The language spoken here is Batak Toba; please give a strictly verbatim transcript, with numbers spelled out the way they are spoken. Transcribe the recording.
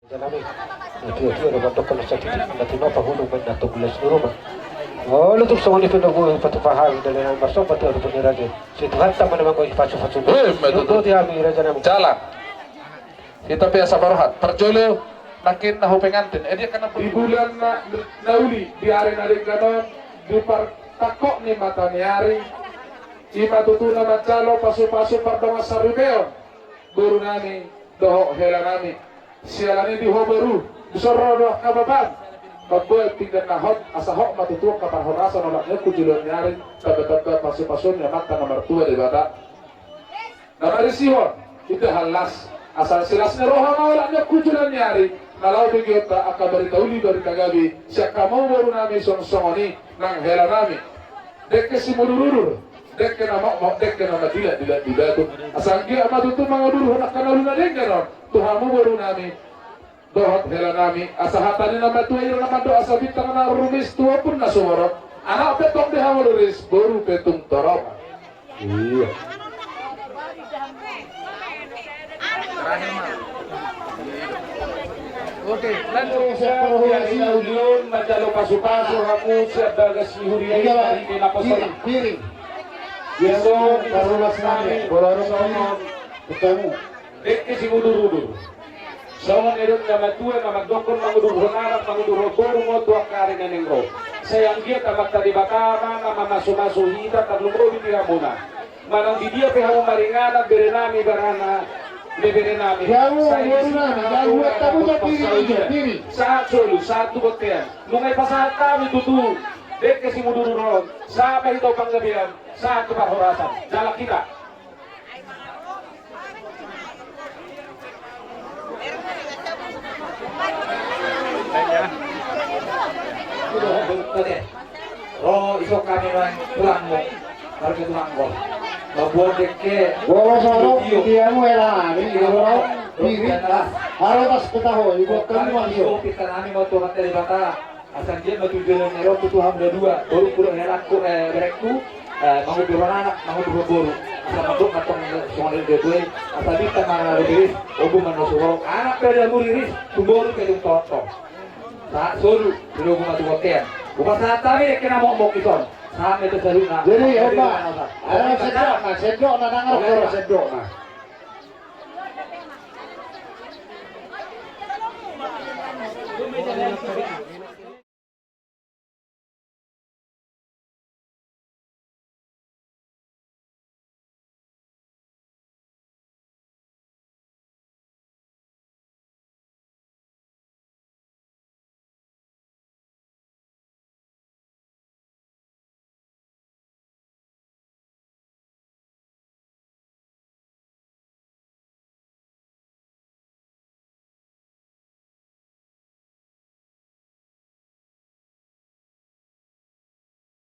Raja nami, na tio-tio do mandok na sakit, na tinopa hulu main na tonggulas ni ruma. Olo, tung songon i pe na boi patupahan dalan na marsomba tu adopan ni raja. Si Tuhanta ma na manggohi pasu-pasu. Hei, ma tutu. Tutu di hami raja nami. Jala. Hita pe asa parrohat. Parjolo, nangkin na hu pengantin. Eh, dia kena di bulan na, na uli, di ari na denggan on, di partangkok ni mata ni ari. I ma tutu na manjalo pasu-pasu pardongan saripeon. Boru nami, dohot hela nami. Siala ni i di ho boru, di son ro do angka babam. Mamboan pinggan na hot, asa hot ma tutu angka parhorasan olat ni on tu joloan ni ari, tamba-tamba pasu-pasu ni Amanta na martua Debata. Na marisihon, indahan las, asa silas ni roha ma olat ni on tu joloan ni ari, na laho begeonta angka barita uli barita gabe, sian hamu boru nami songon-songon i, nang hela nami. Dengke simudur-udur, dengke na mokmok, dengke na madilat-dilat di batu. Asa anggiat ma tutu mangudur hon angka na uli na denggan on, tu hamu boru nami. Dohot hela nami, asa hata ni na matua i do na mandok asa bintang na rumiris tu ombun na sumorop. Anak pe tong di hamu riris, boru pe tung torop. Iya. Oke, lanjut. Di ari na uli on manjalo pasu-pasu hamu sian bagas ni huria i, marhite naposo. Piring, piring. Ia songon i, bola rok nami. Songon. Ketemu. Dengke simudur-udur. Songon nidok ni na matua na mandokkon mangudurhon anak, mangudurhon boru ma tu angka ari na naeng ro. Sai anggiat Amanta Debata ma na mamasu-masu hita tarlumobi di hamuna. Manang di dia pe hamu maringanan bere nami, barana, bere nami. Sai di si hamu na buat hamu na piri, piri. Sahat solu, sahat tu bontean. Nunga dipasahat hami tutu dengke simudur-udur on. Sahat ma hita tu panggabean, sahat tu parhorasan. Jala hita. Ro ison hami nuaeng tulangmu, marga Tumangkol. Mambuat dengke. Bolas ro, tio. Dia mu elang, ini ro, diri. Arotas petaho, ibu kamu masuk. Pinta nami ma tu Amanta Debata. Asa anggiat ma tu joloan ni ari on tutu hamu na dua, borungku dohot helangku, eh, berengku, eh, mangudurhon anak, mangudurhon boru. Asa mandok ma tong songon i do tutu i, asa bintang ma na rumiris, ombun ma na sumorop, anak pe di hamu riris, tu boru pe tung torop. Sahat solu, di lobu ma tu bontean. Hupasahat hami dengke na mokmok ison. Sahat ma tu saluhutna. Jadi, Oma, anak sendok, nah, sendok, nah, nang anak sendok, nah.